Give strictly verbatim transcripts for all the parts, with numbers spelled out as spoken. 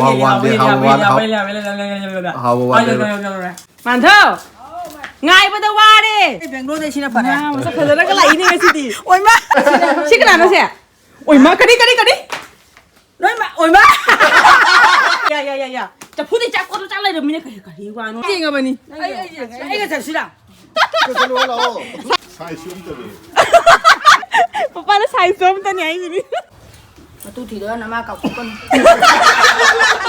ꯋꯥ ꯋꯥꯠꯂꯤ, ꯍꯥꯎ ꯋꯥꯠ, ꯍꯥꯎ꯫ ꯍꯥꯎꯕ ꯋꯥꯠꯂꯦꯕ꯫ ꯃꯥꯟꯊꯧ! ꯉꯥꯏꯕꯗ ꯋꯥꯔꯦ! ꯑꯩ ꯕꯦꯡꯒ꯭ꯂꯣꯔꯗꯩ ꯁꯤꯅ ꯐꯔꯦ꯫ ꯉꯥ ꯃꯁꯛ ꯐꯖꯅꯒ ꯂꯥꯛꯏꯅꯦ ꯉꯁꯤꯗꯤ꯫ ꯑꯣꯏꯃꯥ! ꯁꯤ ꯀꯅꯥꯅꯣ ꯁꯦ? ꯑꯣꯏꯃꯥ, ꯀꯔꯤ, ꯀꯔꯤ, ꯀꯔꯤ? ꯅꯣꯏ ꯃꯥ, ꯑꯣꯏꯃꯥ! ꯌꯥ, ꯌꯥ, ꯌꯥ, ꯌꯥ꯫ ꯆꯐꯨꯗꯩ ꯆꯥꯛ ꯀꯣꯠꯂ ꯆꯥ ꯂꯩꯔꯝꯃꯤꯅꯦ꯫ ꯀꯔꯤ, ꯀꯔꯤ ꯋꯥꯅꯣ? ꯌꯦꯡꯉꯕꯅꯤ꯫ ꯑꯩ, ꯑꯩ, ꯑꯩ, ꯑꯩꯒ ꯆꯠꯁꯤꯔꯥ? ꯆꯠꯂꯣ ꯂꯥꯛꯑꯣ꯫ ꯁꯥꯏꯖꯁꯨ ꯑꯝꯇꯅꯦ꯫ ꯄꯄꯥꯅ ꯁꯥꯏꯖꯇꯣ ꯑꯝꯇꯅꯦ ꯍꯥꯏꯁꯤꯅꯤ꯫ ꯃꯇꯨ ꯊꯤꯗꯣꯛꯑ ꯅꯃꯥ ꯀꯥꯎꯊꯣꯛꯀꯅꯨ꯫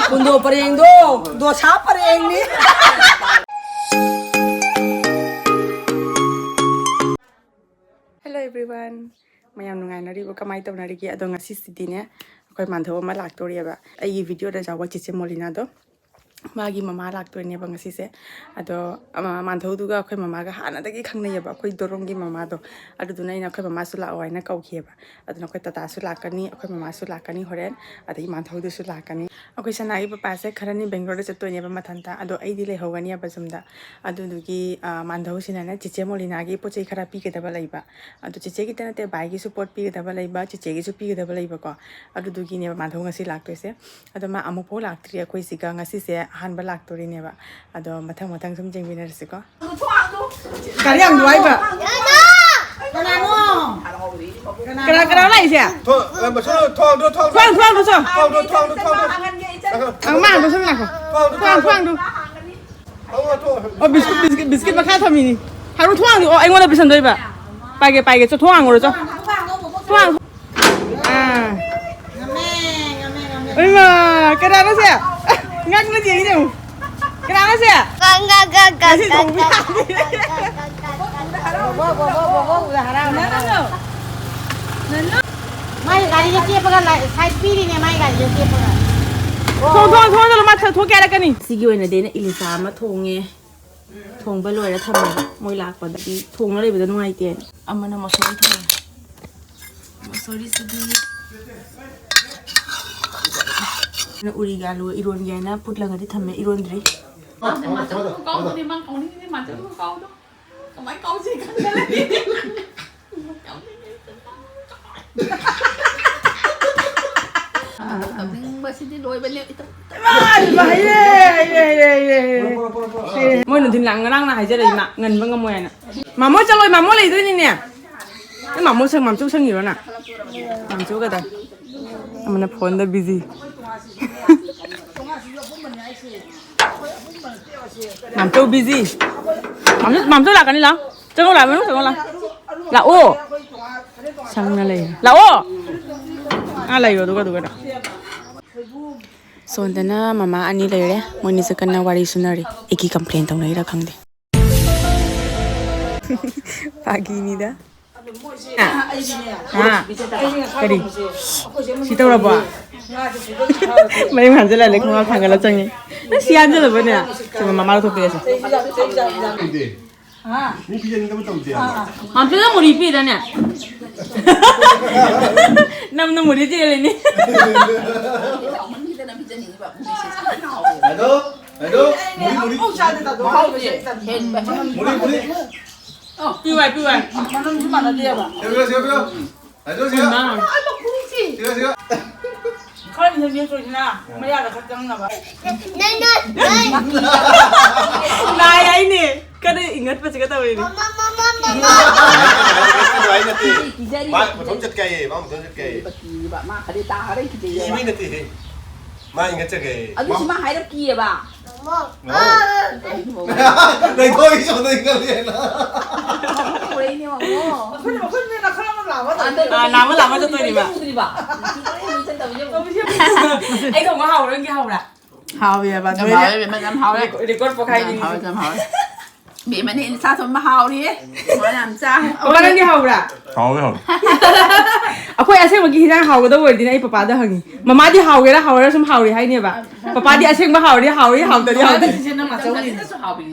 ꯀꯨꯟꯗꯣ ꯄꯔꯦꯡꯗꯣ, ꯗꯣꯁꯥ ꯄꯔꯦꯡꯅꯤ꯫ Hello everyone, ꯃꯌꯥꯝ ꯅꯨꯡꯉꯥꯏꯅꯔꯤꯕꯣ? ꯀꯃꯥꯏꯅ ꯇꯧꯅꯔꯤꯒꯦ? ꯑꯗꯣ ꯉꯁꯤꯁꯤꯗꯤꯅꯦ, ꯑꯩꯈꯣꯏ ꯃꯥꯟꯊꯧ ꯑꯃ ꯂꯥꯛꯇꯣꯔꯤꯑꯕ꯫ ꯑꯩꯒꯤ ꯚꯤꯗꯤꯑꯣꯗ ꯌꯥꯎꯕ ꯆꯤꯆꯦ ꯃꯣꯂꯤꯅꯥꯗꯣ, ꯃꯥꯒꯤ ꯃꯃꯥ ꯂꯥꯛꯇꯣꯏꯅꯦꯕ ꯉꯁꯤꯁꯦ꯫ ꯑꯗꯣ, ꯑ, ꯃꯥꯟꯊꯧꯗꯨꯒ ꯑꯩꯈꯣꯏ ꯃꯃꯥꯒ ꯍꯥꯟꯅꯗꯒꯤ ꯈꯪꯅꯩꯌꯦꯕ, ꯑꯩꯈꯣꯏ ꯗꯣꯔꯣꯝꯒꯤ ꯃꯃꯥꯗꯣ꯫ ꯑꯗꯨꯗꯨꯅ ꯑꯩꯅ ꯑꯩꯈꯣꯏ ꯃꯃꯥꯁꯨ ꯂꯥꯛꯑꯣ ꯍꯥꯏꯅ ꯀꯧꯈꯤꯑꯕ꯫ ꯑꯗꯨꯅ ꯑꯩꯈꯣꯏ ꯇꯥꯇꯥꯁꯨ ꯂꯥꯛꯀꯅꯤ, ꯑꯩꯈꯣꯏ ꯃꯃꯥꯁꯨ ꯂꯥꯛꯀꯅꯤ ꯍꯣꯔꯦꯟ, ꯑꯗꯒꯤ ꯃꯥꯟꯊꯧꯗꯨꯁꯨ ꯂꯥꯛꯀꯅꯤ꯫ ꯑꯩꯈꯣꯏ ꯁꯅꯥꯒꯤ ꯄꯄꯥꯁꯦ ꯈꯔꯅꯤ ꯕꯦꯡꯒ꯭ꯂꯣꯔꯗ ꯆꯠꯇꯣꯏꯅꯦꯕ ꯃꯊꯟꯇ, ꯑꯗꯣ ꯑꯩꯗꯤ ꯂꯩꯍꯧꯒꯅꯤꯕ ꯌꯨꯝꯗ꯫ ꯑꯗꯨꯗꯨꯒꯤ, ꯑ, ꯃꯥꯟꯊꯧꯁꯤꯅꯅꯦ ꯆꯤꯆꯦ ꯃꯣꯂꯤꯅꯥꯒꯤ ꯄꯣꯠ ꯆꯩ ꯈꯔ ꯄꯤꯒꯗꯕ ꯂꯩꯕ꯫ ꯑꯗꯣ ꯆꯤꯆꯦꯒꯤꯇ ꯅꯠꯇꯦ, ꯚꯥꯏꯒꯤꯁꯨ ꯄꯣꯠ ꯄꯤꯒꯗꯕ ꯂꯩꯕ, ꯆꯤꯆꯦꯒꯤꯁꯨ ꯄꯤꯒꯗꯕ ꯂꯩꯕꯀꯣ꯫ ꯑꯗꯨꯗꯨꯒꯤꯅꯦꯕ ꯃꯥꯟꯊꯧ ꯉꯁꯤ ꯂꯥꯛꯇꯣꯏꯁꯦ꯫ ꯑꯗꯣ ꯃꯥ ꯑꯃꯨꯛꯐꯥꯎ ꯂꯥꯛꯇ꯭ꯔꯤ ꯑꯩꯈꯣꯏ ꯁꯤꯒ, ꯉꯁꯤꯁꯦ ꯑꯍꯥꯟꯕ ꯂꯥꯛꯇꯣꯔꯤꯅꯦꯕ꯫ ꯑꯗꯣ ꯃꯊꯪ ꯃꯊꯪ ꯁꯨꯝ ꯌꯦꯡꯃꯤꯟꯅꯔꯁꯤꯀꯣ꯫ ꯒꯥꯔꯤ ꯌꯥꯝ ꯅꯨꯡꯉꯥꯏꯕ꯫ ꯀꯅꯥꯅꯣ? ꯀꯅꯥ, ꯀꯅꯥ ꯂꯥꯛꯏꯁꯦ? ꯊꯣ-, ꯑ, ꯃꯁꯨ, ꯊꯣꯡꯗꯣ, ꯊꯣꯡꯗꯣ꯫ ꯊꯣꯡ, ꯊꯣꯡꯗꯣ, ꯊꯣꯡ꯫ ꯊꯣꯡꯗꯣ, ꯊꯣꯡꯗꯣ, ꯊꯣꯡꯗꯣ꯫ ꯑ, ꯃꯥ ꯍꯥꯡꯗꯣꯛꯁꯅꯨ, ꯉꯥꯏꯈꯣ꯫ ꯊꯣꯡꯗꯣ, ꯊꯣꯡ, ꯊꯣꯡꯗꯣ꯫ ꯊꯣꯡꯗꯣ, ꯊꯣꯡꯗꯣ꯫ ꯑꯣ, ꯕꯤꯁꯀꯨꯠ, ꯕꯤꯁꯀꯤꯠ, ꯕꯤꯁꯀꯤꯠ ꯃꯈꯥ ꯊꯝꯃꯤꯅꯤ꯫ ꯍꯥꯏꯔꯣ, ꯊꯣꯡ ꯍꯥꯡꯗꯣꯛꯑꯣ, ꯑꯩꯉꯣꯟꯗ ꯄꯤꯁꯟꯗꯣꯏꯕ꯫ ꯄꯥꯏꯒꯦ, ꯄꯥꯏꯒꯦ, ꯆꯣ, ꯊꯣꯡ ꯍꯥꯡꯉꯨꯔꯣ, ꯆꯣ꯫ ꯊꯣꯡ ꯍꯥꯡꯉꯨ꯫ ꯑꯥ꯫ ꯏꯃꯥ, ꯀꯅꯥꯅꯣ ꯁꯦ? ꯉꯛꯅ ꯆꯦꯜꯂꯤꯁꯦ ꯌꯦꯡꯉꯨ꯫ ꯀꯅꯥꯅꯣ ꯁꯦ? ꯉꯁꯤ ꯊꯣꯡꯕ ꯌꯥꯗꯦ꯫ ꯃꯥꯏ ꯒꯥꯔꯤꯗ ꯆꯦꯞꯄꯒ ꯂꯥꯛ-, ꯁꯥꯏꯠ ꯄꯤꯔꯤꯅꯦ ꯃꯥꯏ ꯒꯥꯔꯤꯗ ꯆꯦꯞꯄꯒ꯫ ꯊꯣꯡ, ꯊꯣꯡ, ꯊꯣꯡ, ꯊꯣꯡ, ꯃꯥ ꯊꯣꯛꯀꯦ ꯍꯥꯏꯔꯛꯀꯅꯤ꯫ ꯁꯤꯒꯤ ꯑꯣꯏꯅꯗꯤ ꯑꯩꯅ ꯏꯂꯤꯁꯥ ꯑꯃ ꯊꯣꯡꯉꯦ꯫ ꯊꯣꯡꯕ ꯂꯣꯏꯔ ꯊꯝꯃꯦ꯫ ꯃꯣꯏ ꯂꯥꯛꯄꯗꯗꯤ ꯊꯣꯡꯅ ꯂꯩꯕꯗ ꯅꯨꯡꯉꯥꯏꯇꯦ꯫ ꯑꯃꯅ ꯃꯁꯣꯔꯤ ꯊꯣꯡꯉꯦ꯫ ꯃꯁꯣꯔꯤꯁꯤꯗꯤ ꯎꯔꯤꯒ ꯑꯂꯨꯒ ꯏꯔꯣꯟꯒꯦ ꯍꯥꯏꯅ ꯐꯨꯠꯂꯒꯗꯤ ꯊꯝꯃꯦ, ꯏꯔꯣꯟꯗ꯭ꯔꯤ꯫ ꯃꯥ ꯀꯥꯎꯗꯦ, ꯃꯥ ꯀꯥꯎꯅꯤꯡꯉꯤꯅꯦ, ꯃꯥ ꯀꯥꯎꯗꯣ꯫ ꯀꯃꯥꯏ ꯀꯥꯎꯁꯤ ꯈꯪꯗ ꯂꯩ꯫ ꯃꯁꯤꯗꯤ ꯂꯣꯏꯕꯅꯦ꯫ ꯏꯃꯥ, ꯏꯃꯥ, ꯍꯩꯔꯦ, ꯍꯩꯔꯦ, ꯍꯩꯔꯦ, ꯍꯩꯔꯦ, ꯍꯩꯔꯦ꯫ ꯃꯣꯏ ꯅꯨꯡꯊꯤꯜ ꯂꯥꯡ-, ꯉꯔꯥꯡꯅ ꯍꯥꯏꯖꯔꯛꯏ, ꯏꯃꯥ, ꯉꯟꯕ ꯉꯝꯃꯣꯏ ꯍꯥꯏꯅ꯫ ꯃꯥꯃꯣ ꯆꯠꯂꯣꯏ, ꯃꯥꯃꯣ ꯂꯩꯗꯣꯏꯅꯤꯅꯦ꯫ ꯅꯪ ꯃꯥꯃꯣ ꯁꯪ-, ꯃꯥꯝꯆꯧ ꯁꯪꯉꯤꯔꯣ ꯅꯪ? ꯃꯥꯝꯆꯧ ꯀꯗꯥꯏ? ꯑꯃꯅ ꯐꯣꯟꯗ busy꯫ ꯃꯥꯝꯆꯧ busy꯫ ꯃꯥꯝꯆꯧ, ꯃꯥꯝꯆꯧ ꯂꯥꯛꯀꯅꯤ, ꯂꯥꯛꯑꯣ꯫ ꯆꯪꯉꯣ, ꯂꯥꯛꯑꯣ, ꯃꯅꯨꯡ ꯆꯪꯉꯣ, ꯂꯥꯛꯑꯣ꯫ ꯂꯥꯛꯑꯣ꯫ ꯁꯪꯅ ꯂꯩ꯫ ꯂꯥꯛꯑꯣ꯫ ꯑꯥ ꯂꯩꯌꯣ, ꯑꯗꯨꯒ, ꯑꯗꯨꯒ꯫ ꯁꯣꯝꯗꯅ ꯃꯃꯥ ꯑꯅꯤ ꯂꯩꯔꯦ꯫ ꯃꯣꯏꯅꯤꯁꯦ ꯀꯟꯅ ꯋꯥꯔꯤ ꯁꯨꯅꯔꯤ꯫ ꯑꯩꯒꯤ complain ꯇꯧꯅꯔꯤꯔꯥ ꯈꯪꯗꯦ꯫ ꯐꯥꯒꯤꯅꯤꯗ꯫ ꯍꯥ? ꯀꯔꯤ? ꯁꯤ ꯇꯧꯔꯕꯣ? ꯃꯌꯨꯝ ꯍꯟꯖꯤꯜꯂꯛꯂꯦ, ꯈꯣꯡꯒ꯭ꯔꯥꯎ ꯊꯥꯡꯒꯠꯂ ꯆꯪꯉꯤ꯫ ꯑꯁ, ꯁꯤ ꯍꯟꯖꯤꯜꯂꯕꯅꯦ? ꯁꯤ ꯃꯃꯥ ꯂꯧꯊꯣꯛꯄꯤꯔꯁꯤ꯫ ꯃꯤ ꯄꯤꯖꯅꯤꯡꯗꯕ ꯇꯧꯗꯦ ꯍꯥꯏꯕ꯫ ꯃꯥꯝꯇꯣꯟꯅ ꯃꯨꯔꯤ ꯄꯤꯔꯅꯦ? ꯅꯝꯅ ꯃꯨꯔꯤ ꯆꯦꯜꯂꯤꯅꯤ꯫ ꯍꯜꯂꯣ, ꯍꯜꯂꯣ, ꯃꯨꯔꯤ, ꯃꯨꯔꯤ꯫ ꯃꯨꯔꯤ, ꯃꯨꯔꯤ꯫ ꯄꯤꯌꯨ ꯍꯥꯏ, ꯄꯤꯌꯨ ꯍꯥꯏ꯫ ꯃꯅꯨꯡꯁꯨ ꯃꯥꯟꯅꯗꯦꯕ꯫ ꯁꯦꯝꯕꯤꯔꯣ, ꯁꯦꯝꯕꯤꯔꯣ꯫ ꯍꯜꯂꯣ, ꯁꯦꯝꯕꯤꯔꯣ꯫ ꯁꯦꯝꯕꯤꯔꯣ, ꯁꯦꯝꯕꯤꯔꯣ꯫ ꯈꯔ ꯏꯟꯖꯟ ꯌꯦꯡ ꯇꯧꯔꯤꯁꯤꯅ ꯃꯌꯥꯗ ꯈꯔ ꯆꯪꯅꯕ꯫ ꯅꯥꯏ ꯍꯥꯏꯅꯦ꯫ ꯀꯟꯅ ꯏꯪꯍꯠꯄꯁꯤꯒ ꯇꯧꯔꯤꯅꯦ꯫ ꯀꯤꯗ꯭ꯔꯣ ꯍꯥꯏ ꯅꯠꯇꯦ꯫ ꯀꯤꯖꯔꯤ꯫ ꯃꯥ ꯃꯊꯣꯝ ꯆꯠꯀꯦ ꯍꯥꯏꯌꯦ, ꯃꯥ ꯃꯊꯣꯝ ꯆꯠꯀꯦ ꯍꯥꯏꯌꯦ꯫ ꯀꯤꯕ, ꯃꯥ ꯈꯔꯗꯤ ꯇꯥꯈꯔꯦ, ꯀꯤꯖꯩꯌꯦꯕ꯫ ꯀꯤꯕꯩ ꯅꯠꯇꯦꯍꯦ꯫ ꯃꯥ ꯏꯪꯍꯠꯆꯒꯦ ꯍꯥꯏꯌꯦ꯫ ꯑꯗꯨꯁꯨ ꯃꯥ ꯍꯥꯏꯔꯞ ꯀꯤꯌꯦꯕ꯫ ꯃꯥ꯫ ꯂꯩꯊꯣꯛꯏ ꯁꯣꯝꯗ ꯏꯪꯍꯠꯂꯦꯅ꯫ ꯍꯣꯔꯛꯏꯅꯦ, ꯃꯥꯃꯣ꯫ ꯃꯈꯨꯟ, ꯃꯈꯨꯟꯁꯦ ꯅꯈꯥ ꯑꯃ ꯂꯥꯝꯃ ꯇꯧꯔꯤꯅꯦ꯫ ꯑꯥ, ꯂꯥꯝꯃ, ꯂꯥꯝꯃ ꯆꯠꯇꯣꯏꯅꯦꯕ꯫ ꯎꯗ꯭ꯔꯤꯕ꯫ ꯑꯩ ꯊꯣꯡꯕ ꯍꯥꯎꯕ꯭ꯔꯥ, ꯅꯪꯒꯤ ꯍꯥꯎꯕ꯭ꯔꯥ? ꯍꯥꯎꯋꯦꯕ, ꯌꯥꯝ ꯅꯣꯏꯅ ꯍꯥꯎꯋꯦ, ꯏꯕꯦꯝꯃ, ꯌꯥꯝ ꯍꯥꯎꯋꯦ꯫ ꯔꯦꯀꯣꯔꯗ ꯄꯣꯛꯈꯥꯏꯅꯤ꯫ ꯌꯥꯝ ꯍꯥꯎꯋꯦ, ꯌꯥꯝ ꯍꯥꯎꯋꯦ꯫ ꯕꯦꯝꯃꯅꯦ ꯏꯟꯁꯥ ꯊꯣꯡꯕ ꯍꯥꯎꯔꯤꯌꯦ꯫ ꯃꯥ ꯌꯥꯝ ꯆꯥ-, ꯄꯄꯥ, ꯅꯪꯗꯤ ꯍꯥꯎꯕ꯭ꯔꯥ? ꯍꯥꯎꯋꯦ, ꯍꯥꯎꯋꯦ꯫ ꯑꯩꯈꯣꯏ ꯑꯁꯦꯡꯕꯒꯤ ꯍꯤꯟꯖꯥꯡ ꯍꯥꯎꯒꯗꯧꯕ ꯑꯣꯏꯔꯗꯤꯅꯦ ꯑꯩ ꯄꯄꯥꯗ ꯍꯪꯉꯤ꯫ ꯃꯃꯥꯗꯤ ꯍꯥꯎꯒꯦꯔꯥ ꯍꯥꯎꯔꯣꯏꯔꯥ ꯁꯨꯝ ꯍꯥꯎꯔꯤ ꯍꯥꯏꯅꯦꯕ꯫ ꯄꯄꯥꯗꯤ ꯑꯁꯦꯡꯕ ꯍꯥꯎꯔꯗꯤ ꯍꯥꯎꯔꯤ, ꯍꯥꯎꯇ꯭ꯔꯗꯤ ꯍꯥꯎꯇꯦ꯫ ꯃꯃꯥꯗꯤ ꯆꯤꯆꯦ ꯅꯪ ꯑꯆꯧꯕꯅꯤꯅ꯫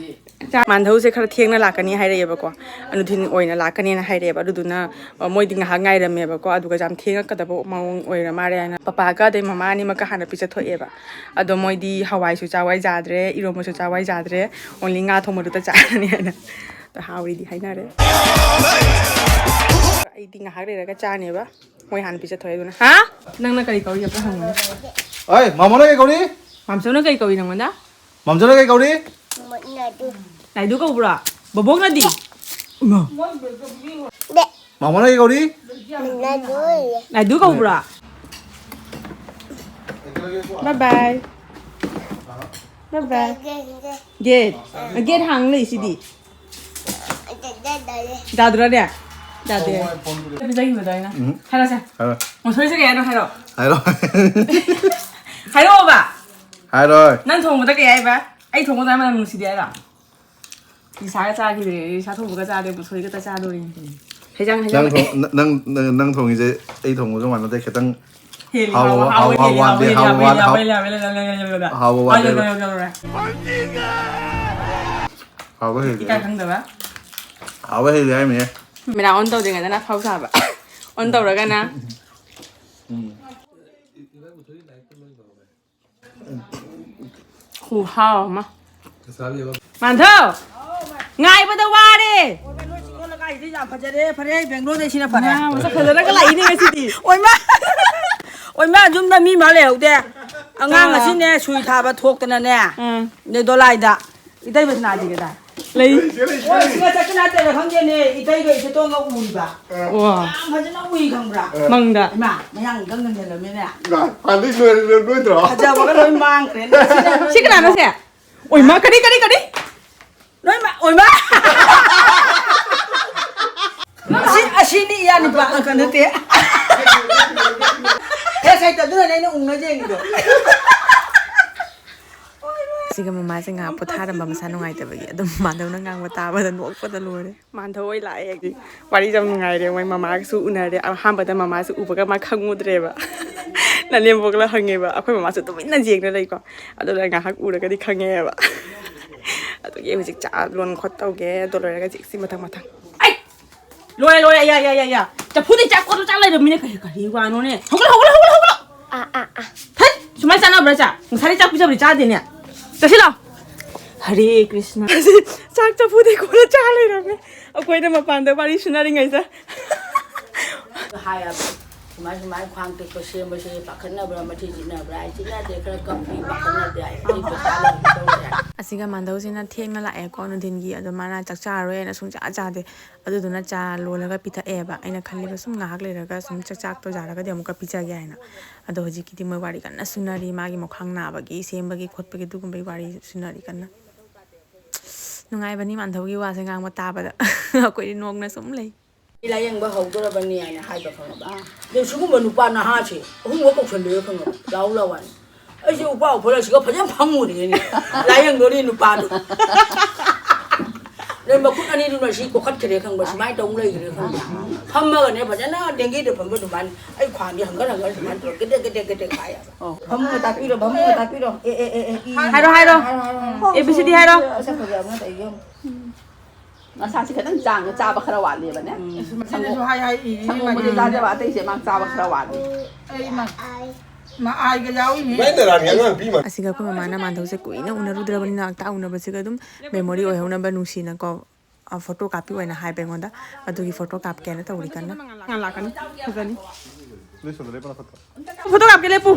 ꯆꯥꯛ ꯃꯥꯟꯙꯧꯁꯦ ꯈꯔ ꯊꯦꯡꯅ ꯂꯥꯛꯀꯅꯤ ꯍꯥꯏꯔꯛꯑꯦꯕꯀꯣ꯫ ꯅꯨꯡꯊꯤꯜ ꯑꯣꯏꯅ ꯂꯥꯛꯀꯅꯦꯅ ꯍꯥꯏꯔꯛꯑꯦꯕ꯫ ꯑꯗꯨꯗꯨꯅ, ꯑ, ꯃꯣꯏꯗꯤ ꯉꯥꯏꯍꯥꯛ ꯉꯥꯏꯔꯝꯃꯦꯕꯀꯣ꯫ ꯑꯗꯨꯒ ꯌꯥꯝ ꯊꯦꯡꯉꯛꯀꯗꯕ ꯃꯑꯣꯡ ꯑꯣꯏꯔ ꯃꯥꯜꯂꯦ ꯍꯥꯏꯅ ꯄꯄꯥꯒ ꯑꯗꯩ ꯃꯃꯥ ꯑꯅꯤꯃꯛꯀ ꯍꯥꯟꯅ ꯄꯤꯖꯊꯣꯛꯑꯦꯕ꯫ ꯑꯗꯣ ꯃꯣꯏꯗꯤ ꯍꯋꯥꯏꯁꯨ ꯆꯥꯎ ꯍꯥꯏ ꯌꯥꯗ꯭ꯔꯦ, ꯏꯔꯣꯝꯕꯁꯨ ꯆꯥꯎ ꯍꯥꯏ ꯌꯥꯗ꯭ꯔꯦ, only ꯉꯥ ꯊꯣꯡꯕꯗꯨꯇ ꯆꯥꯔꯅꯤ ꯍꯥꯏꯅ꯫ ꯑꯗꯣ ꯍꯥꯎꯔꯤꯗꯤ ꯍꯥꯏꯅꯔꯦ꯫ ꯑꯩꯗꯤ ꯉꯥꯏꯍꯥꯛ ꯂꯩꯔꯒ ꯆꯥꯅꯦꯕ꯫ ꯃꯣꯏ ꯍꯥꯟꯅ ꯄꯤꯖꯊꯣꯛꯑꯦ ꯑꯗꯨꯅ꯫ ꯍꯥ? ꯅꯪꯅ ꯀꯔꯤ ꯀꯧꯔꯤ ꯑꯝꯇ ꯍꯪꯉꯨꯅꯦ꯫ ꯑꯩ ꯃꯥꯃꯣꯅ ꯀꯩ ꯀꯧꯔꯤ? ꯃꯥꯝꯆꯧꯅ ꯀꯩ ꯀꯧꯏ ꯅꯪꯉꯣꯟꯗ? ꯃꯥꯝꯆꯧꯅ ꯀꯩ ꯀꯧꯔꯤ? ꯅꯥꯏꯗꯨ꯫ ꯅꯥꯏꯗꯨ ꯀꯧꯕ꯭ꯔꯣ? ꯕꯣꯕꯣꯛꯅꯗꯤ? ꯏꯃꯥ꯫ ꯗꯦ꯫ ꯃꯥꯃꯣꯅ ꯀꯩ ꯀꯧꯔꯤ? Naidu. Naidu ꯀꯧꯕ꯭ꯔꯣ? Bye bye. Bye bye. ꯗꯦ꯫ Gate. Gate ꯍꯥꯡ ꯂꯩꯁꯤꯗꯤ꯫ ꯌꯥꯗ꯭ꯔꯣꯅꯦ? ꯌꯥꯗꯦ꯫ ꯄꯤꯖꯈꯤꯕꯗꯣ ꯑꯩꯅ꯫ ꯎꯝ꯫ ꯍꯥꯏꯔꯣꯁꯦ꯫ ꯍꯥꯏꯔꯣ꯫ ꯃꯨꯁꯣꯔꯤꯁꯦ ꯀꯩ ꯍꯥꯏꯅꯣ ꯍꯥꯏꯔꯣ꯫ ꯍꯥꯏꯔꯣ꯫ ꯍꯥꯏꯔꯛꯑꯣꯕ꯫ ꯍꯥꯏꯔꯣꯏ꯫ ꯅꯪ ꯊꯣꯡꯕꯗ ꯀꯩ ꯍꯥꯏꯕ? ꯑꯩ ꯊꯣꯡꯕꯗ ꯃꯅꯝ ꯅꯨꯡꯁꯤꯗꯦ ꯍꯥꯏꯔꯣ? ꯏꯁꯥꯒ ꯆꯥꯈꯤꯗ꯭ꯔꯦ꯫ ꯏꯁꯥ ꯊꯣꯡꯕꯒ ꯆꯥꯗꯦ꯫ ꯃꯨꯁꯣꯔꯤꯒ ꯆꯥꯗꯣꯔꯤ꯫ ꯍꯩꯖꯥꯡ, ꯅꯪ ꯍꯩꯖꯥꯡ꯫ ꯊꯣꯡ-, ꯅꯪ, ꯅꯪ, ꯅꯪ ꯊꯣꯡꯉꯤꯁꯦ ꯑꯩ ꯊꯣꯡꯕꯒ ꯃꯥꯟꯅꯗꯦ꯫ ꯈꯤꯇꯪ ꯍꯦꯜꯂꯤ, ꯍꯥꯎꯕ, ꯍꯥꯎꯕ, ꯍꯥꯎꯕ ꯍꯦꯜꯂꯤ, ꯍꯥꯎꯕ ꯍꯦꯜꯂꯤ, ꯍꯥꯎꯕ ꯍꯥꯎꯕ ꯍꯦꯜꯂꯤ, ꯍꯦꯜꯂꯤ, ꯍꯥꯎꯕ ꯍꯦꯜꯂꯤ, ꯍꯦꯜꯂꯤ, ꯍꯦꯜꯂꯤ, ꯍꯦꯜꯂꯤ꯫ ꯍꯥꯎꯕ ꯋꯥꯠꯂꯦꯕ꯫ ꯍꯥꯎꯕ ꯋꯥꯠꯂꯦꯕ꯫ ꯍꯥꯎꯕ ꯍꯦꯜꯂꯤ꯫ ꯏꯀꯥꯏ ꯈꯪꯗꯕ꯫ ꯍꯥꯎꯕ ꯍꯦꯜꯂꯤ ꯍꯥꯏꯃꯤꯍꯦ꯫ Camera on ꯇꯧꯗ꯭ꯔꯤꯉꯩꯗꯅ ꯑꯐꯥꯎ ꯁꯥꯕ꯫ On ꯇꯧꯔꯒꯅ ꯎꯝ꯫ ꯈꯨꯍꯥꯎ ꯑꯃ꯫ ꯃꯥꯟꯊꯧ! ꯉꯥꯏꯕꯗ ꯋꯥꯔꯦ! ꯑꯣꯏꯃꯥ, ꯅꯣꯏ ꯆꯤꯡꯈꯣꯡ ꯂꯩꯀꯥꯏꯁꯤꯗꯤ ꯌꯥꯝ ꯐꯖꯔꯦ꯫ ꯐꯔꯦ, ꯕꯦꯡꯒ꯭ꯂꯣꯔꯗꯩ ꯁꯤꯅ ꯐꯔꯦ꯫ ꯃꯥ ꯃꯁꯛ ꯐꯖꯅꯒ ꯂꯥꯛꯏꯅꯦ ꯉꯁꯤꯗꯤ꯫ ꯑꯣꯏꯃꯥ! ꯑꯣꯏꯃꯥ, ꯌꯨꯝꯗ ꯃꯤ ꯑꯃ ꯂꯩꯍꯧꯗꯦ꯫ ꯑꯉꯥꯡ ꯑꯥ꯫ ꯑꯁꯤꯅꯦ ꯁꯨꯏ ꯊꯥꯕ ꯊꯣꯛꯇꯅꯅꯦ꯫ ꯑꯥ꯫ ꯅꯦ ꯗꯣꯂꯥꯏꯗ꯫ ꯏꯇꯩ ꯕꯁꯅꯥꯗꯤ ꯀꯗꯥꯏ? ꯂꯩ꯫ ꯂꯩꯇꯦ, ꯂꯩꯇꯦ, ꯑꯣ, ꯂꯩꯇꯦ꯫ ꯁꯤꯒ ꯆꯠꯀꯅꯥ ꯇꯦꯔꯥ ꯈꯪꯗꯦꯅꯦ, ꯏꯇꯩꯒ ꯏꯆꯦꯇꯣꯟꯒ ꯎꯔꯤꯕ꯫ ꯑꯥ꯫ ꯌꯥꯝ ꯐꯖꯅ ꯎꯏ ꯈꯪꯕ꯭ꯔꯥ? ꯃꯪꯗ꯫ ꯏꯃꯥ, ꯃꯌꯥꯡ ꯏꯀꯪ ꯀꯪꯖꯜꯂꯝꯃꯦꯅꯦ꯫ ꯏꯃꯥ, ꯍꯥꯟꯅꯗꯩ ꯅꯣꯏ-, ꯅꯣꯏꯗ꯭ꯔꯣ? ꯐꯖꯕꯒ ꯂꯣꯏ ꯃꯥꯡꯈ꯭ꯔꯦꯅꯦ꯫ ꯁꯤ ꯀꯅꯥꯅꯣ ꯁꯦ? ꯑꯣꯏꯃꯥ, ꯀꯔꯤ, ꯀꯔꯤ, ꯀꯔꯤ? ꯂꯣꯏꯃꯛ ꯑꯣꯏꯃꯥ! ꯑꯁꯤ, ꯑꯁꯤꯅꯤ ꯏꯌꯥ ꯅꯨꯄꯥ, ꯑ, ꯀꯩꯅꯣ ꯅꯠꯇꯦ꯫ ꯍꯦ, ꯁꯥꯏꯠꯇ ꯑꯗꯨꯅꯅꯦ ꯑꯩꯅ ꯎꯪꯅ ꯌꯦꯡꯉꯤꯗꯣ꯫ ꯁꯤꯒ ꯃꯃꯥꯁꯦ ꯉꯥꯏꯍꯥꯛ ꯄꯣꯊꯥꯔꯝꯕ ꯃꯁꯥ ꯅꯨꯡꯉꯥꯏꯇꯕꯒꯤ꯫ ꯑꯗꯨꯝ ꯃꯥꯟꯗꯧꯅ ꯉꯥꯡꯕ ꯇꯥꯕꯗ ꯅꯣꯛꯄꯗ ꯂꯣꯏꯔꯦ꯫ ꯃꯥꯟꯗꯧ ꯍꯣꯏ ꯂꯥꯛꯑꯦ꯫ ꯋꯥꯔꯤꯁꯦ ꯌꯥꯝ ꯅꯨꯡꯉꯥꯏꯔꯦ꯫ ꯃꯣꯏ ꯃꯃꯥꯒꯁꯨ ꯎꯅꯔꯦ꯫ ꯑꯍꯥꯟꯕꯗ ꯃꯃꯥꯁꯦ ꯎꯕꯒ ꯃꯥ ꯈꯪꯉꯨꯗ꯭ꯔꯦꯕ꯫ ꯅꯅꯦꯝꯕꯣꯛꯂ ꯍꯪꯉꯦꯕ꯫ ꯑꯩꯈꯣꯏ ꯃꯃꯥꯁꯨ ꯇꯨꯃꯤꯟꯅ ꯌꯦꯡꯅ ꯂꯩꯀꯣ꯫ ꯑꯗꯨꯗ ꯉꯥꯏꯍꯥꯛ ꯎꯔꯒꯗꯤ ꯈꯪꯉꯦꯕ꯫ ꯑꯗꯨꯒꯤ ꯍꯧꯖꯤꯛ ꯆꯥ ꯂꯣꯟ ꯈꯣꯠ ꯇꯧꯒꯦ꯫ ꯑꯗꯨ ꯂꯣꯏꯔꯒ ꯍꯧꯖꯤꯛ ꯁꯤ ꯃꯊꯪ ꯃꯊꯪ꯫ ꯑꯩ! ꯂꯣꯏꯔꯦ, ꯂꯣꯏꯔꯦ꯫ ꯌꯥ, ꯌꯥ, ꯌꯥ, ꯌꯥ꯫ ꯆꯐꯨꯗꯩ ꯆꯥꯛ ꯀꯣꯠꯂ ꯆꯥ ꯂꯩꯔꯝꯃꯤꯅꯦ꯫ ꯀꯔꯤ, ꯀꯔꯤ ꯋꯥꯅꯣꯅꯦ? ꯍꯧꯒꯠꯂꯣ, ꯍꯧꯒꯠꯂꯣ, ꯍꯧꯒꯠꯂꯣ, ꯍꯧꯒꯠꯂꯣ! ꯑꯥ, ꯑꯥ, ꯑꯥ꯫ ꯊꯠ! ꯁꯨꯃꯥꯏꯅ ꯆꯥꯅꯕ꯭ꯔꯥ ꯆꯥ? ꯉꯁꯥꯏꯗꯩ ꯆꯥꯛ ꯄꯤꯖꯕꯗꯤ ꯆꯥꯗꯦꯅꯦ꯫ ꯆꯠꯁꯤꯜꯂꯣ꯫ ꯍꯔꯦ ꯀ꯭ꯔꯤꯁꯅ꯫ ꯆꯥꯛ ꯆꯐꯨꯗꯩ ꯀꯣꯠꯂ ꯆꯥ ꯂꯩꯔꯝꯃꯦ꯫ ꯑꯩꯈꯣꯏꯅ ꯃꯄꯥꯟꯗ ꯋꯥꯔꯤ ꯁꯨꯅꯔꯤꯉꯩꯗ꯫ ꯍꯥꯏꯌꯦꯕ꯫ ꯁꯨꯃꯥꯏ ꯁꯨꯃꯥꯏ ꯈ꯭ꯋꯥꯡ ꯇꯦꯛꯄ ꯁꯦꯝꯕꯁꯦ ꯄꯥꯈꯠꯅꯕ꯭ꯔꯥ, ꯃꯊꯤ ꯆꯤꯠꯅꯕ꯭ꯔꯥ? ꯑꯩ ꯆꯤꯠꯅꯗꯦ, ꯈꯔ ꯀꯞꯄꯤ, ꯄꯥꯈꯠꯅꯗꯦ꯫ ꯑꯩ ꯄꯩꯁꯥ ꯂꯧꯕ ꯇꯧꯔꯦ꯫ ꯑꯁꯤꯒ ꯃꯥꯟꯗꯧꯁꯤꯅ ꯊꯦꯡꯅ ꯂꯥꯛꯑꯦꯀꯣ ꯅꯨꯡꯊꯤꯟꯒꯤ, ꯑꯗꯣ ꯃꯥꯅ ꯆꯥꯛ ꯆꯥꯔꯔꯣꯏꯅ ꯁꯨꯡꯆꯥ ꯆꯥꯗꯦ꯫ ꯑꯗꯨꯗꯨꯅ ꯆꯥ ꯂꯣꯜꯂꯒ ꯄꯤꯊꯛꯑꯦꯕ꯫ ꯑꯩꯅ ꯈꯜꯂꯤꯕ ꯁꯨꯝ ꯉꯥꯏꯍꯥꯛ ꯂꯩꯔꯒ ꯁꯨꯝ ꯆꯥꯛ ꯆꯥꯛꯇꯣ ꯌꯥꯔꯒꯗꯤ ꯑꯃꯨꯛꯀ ꯄꯤꯖꯒꯦ ꯍꯥꯏꯅ꯫ ꯑꯗꯣ ꯍꯧꯖꯤꯛꯀꯤꯗꯤ ꯃꯣꯏ ꯋꯥꯔꯤ ꯀꯟꯅ ꯁꯨꯅꯔꯤ, ꯃꯥꯒꯤ ꯃꯈ꯭ꯋꯥꯡ ꯅꯥꯕꯒꯤ ꯁꯦꯝꯕꯒꯤ ꯈꯣꯠꯄꯒꯤ ꯑꯗꯨꯒꯨꯝꯕꯒꯤ ꯋꯥꯔꯤ ꯁꯨꯅꯔꯤ ꯀꯟꯅ꯫ ꯅꯨꯡꯉꯥꯏꯕꯅꯤ ꯃꯥꯟꯗꯧꯒꯤ ꯋꯥꯁꯦ ꯉꯥꯡꯕ ꯇꯥꯕꯗ꯫ ꯑꯩꯈꯣꯏꯗꯤ ꯅꯣꯛꯅ ꯁꯨꯝ ꯂꯩ꯫ ꯂꯥꯌꯦꯡꯕ ꯍꯧꯗꯣꯔꯕꯅꯤ ꯍꯥꯏꯅ ꯍꯥꯏꯕ ꯈꯪꯉꯕ꯫ ꯑꯗꯨ ꯁꯤꯒꯨꯝꯕ ꯅꯨꯄꯥ ꯅꯍꯥꯁꯦ ꯑꯍꯨꯝꯒ ꯀꯧꯁꯜꯂꯦ ꯈꯪꯉꯕ, ꯂꯥꯎ ꯂꯥꯎ ꯍꯥꯏꯅ꯫ ꯑꯩꯁꯦ ꯎꯄꯥ ꯎꯐꯣꯜ ꯑꯁꯤꯒ ꯐꯖꯅ ꯐꯝꯃꯨꯔꯦꯅꯦ꯫ ꯂꯥꯌꯦꯡꯗꯣꯔꯤ ꯅꯨꯄꯥꯗꯣ꯫ ꯑꯗꯩ ꯃꯈꯨꯠ ꯑꯅꯤꯗꯨꯅ ꯁꯤ ꯀꯣꯛꯈꯠꯈ꯭ꯔꯦ ꯈꯪꯕ, ꯁꯨꯃꯥꯏꯅ ꯇꯧ ꯂꯩꯈ꯭ꯔꯦ ꯈꯪꯕ꯫ ꯐꯝꯃꯒꯅꯦ ꯐꯖꯅ ꯗꯦꯡꯒꯤꯗ ꯐꯝꯕ ꯑꯗꯨꯃꯥꯏꯅ ꯑꯩ ꯈ꯭ꯋꯥꯡꯗꯤ ꯍꯪꯒꯠ ꯍꯪꯒꯠ ꯁꯨꯃꯥꯏꯅ ꯇꯧꯔ ꯒꯦꯗꯦꯛ ꯒꯦꯗꯦꯛ ꯒꯦꯗꯦꯛ ꯍꯥꯏꯌꯦꯕ꯫ ꯐꯃꯨꯡꯒ ꯇꯥꯛꯄꯤꯔꯣ, ꯐꯃꯨꯡꯒ ꯇꯥꯛꯄꯤꯔꯣ꯫ ꯑꯦ, ꯑꯦ, ꯑꯦ, ꯑꯦ, ꯏ꯫ ꯍꯥꯏꯔꯣ, ꯍꯥꯏꯔꯣ꯫ ꯍꯥꯏꯔꯣ, ꯍꯥꯏꯔꯣ, ꯍꯥꯏꯔꯣ꯫ ꯑꯦ ꯕꯤ ꯁꯤ ꯗꯤ ꯍꯥꯏꯔꯣ꯫ ꯁꯛ ꯐꯖꯕ ꯑꯃ ꯇꯧ ꯌꯦꯡꯉꯨ꯫ ꯉꯁꯥꯁꯤ ꯈꯤꯇꯪ ꯆꯥꯡꯅ ꯆꯥꯕ ꯈꯔ ꯋꯥꯠꯂꯦꯕꯅꯦ꯫ ꯎꯝ꯫ ꯁꯪꯒꯣꯝ-, ꯃꯁꯤꯗꯁꯨ ꯍꯥꯏ ꯍꯥꯏ ꯏꯔꯤ ꯁꯪꯒꯣꯝꯕꯨꯗꯤ ꯃꯥꯏꯅ꯫ ꯆꯥꯖꯕ, ꯑꯇꯩꯁꯦ ꯃꯥ ꯆꯥꯕ ꯈꯔ ꯋꯥꯠꯂꯦ꯫ ꯑꯩ ꯃꯥ-, ꯃꯥ ꯑꯥꯏꯒ ꯌꯥꯎꯔꯤꯅꯦ꯫ ꯅꯪ ꯅꯔꯥꯟꯒꯤ ꯑꯉꯥꯡ ꯄꯤ ꯃꯥꯜꯂꯦ꯫ ꯑꯁꯤꯒ ꯑꯩꯈꯣꯏ ꯃꯃꯥꯅ ꯃꯥꯟꯗꯧꯁꯦ ꯀꯨꯏꯅ ꯎꯅꯔꯨꯗ꯭ꯔꯕꯅꯤꯅ ꯉꯥꯛꯇ ꯎꯅꯕꯁꯤꯒ ꯑꯗꯨꯝ ꯃꯦꯃꯣꯔꯤ ꯑꯣꯏꯍꯧꯅꯕ ꯅꯨꯡꯁꯤꯅꯀꯣ꯫ ꯑ, ꯐꯣꯇꯣ ꯀꯥꯞꯄꯤꯌꯨ ꯍꯥꯏꯅ ꯍꯥꯏꯕ ꯑꯩꯉꯣꯟꯗ꯫ ꯑꯗꯨꯒꯤ ꯐꯣꯇꯣ ꯀꯥꯞꯀꯦꯅ ꯇꯧꯔꯤ ꯀꯟꯅ꯫ ꯉꯥꯟ ꯂꯥꯛꯀꯅꯤ, ꯐꯖꯅꯤ꯫ ꯂꯣꯏꯁꯜꯂꯣ, ꯂꯦꯞꯄꯣ, ꯅꯈꯨꯠꯇꯣ꯫ ꯐꯣꯇꯣ ꯀꯥꯞꯀꯦ ꯂꯦꯞꯄꯨ꯫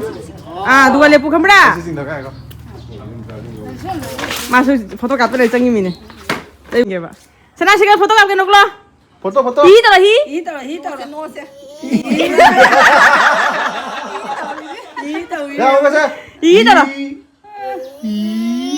ꯑꯥ, ꯑꯗꯨꯒ ꯂꯦꯞꯄꯨ, ꯈꯪꯕ꯭ꯔꯥ? ꯑꯩ ꯁꯤ ꯆꯤꯡꯊꯒꯦ ꯉꯥꯏꯈꯣ꯫ ꯃꯥꯁꯨ ꯐꯣꯇꯣ ꯀꯥꯞꯇ ꯂꯩ ꯆꯪꯉꯤꯃꯤꯅꯦ꯫ ꯂꯩꯒꯦꯕ꯫ ꯁꯅꯥꯁꯤꯒ ꯐꯣꯇꯣ ꯀꯥꯞꯀꯦ ꯅꯣꯛꯂꯣ꯫ Photo, photo. ꯍꯤ ꯇꯧꯔꯣ, ꯍꯤ꯫ ꯍꯤ ꯇꯧꯔꯣ, ꯍꯤ ꯇꯧꯔꯣ꯫ ꯅꯣꯛꯁꯦ, ꯅꯣꯛꯁꯦ꯫ ꯍꯤ ꯇꯧꯔꯤ꯫ ꯌꯥꯎꯔꯁꯦ꯫ ꯍꯤ ꯇꯧꯔꯣ꯫ ꯍꯤ꯫ ꯍꯤ꯫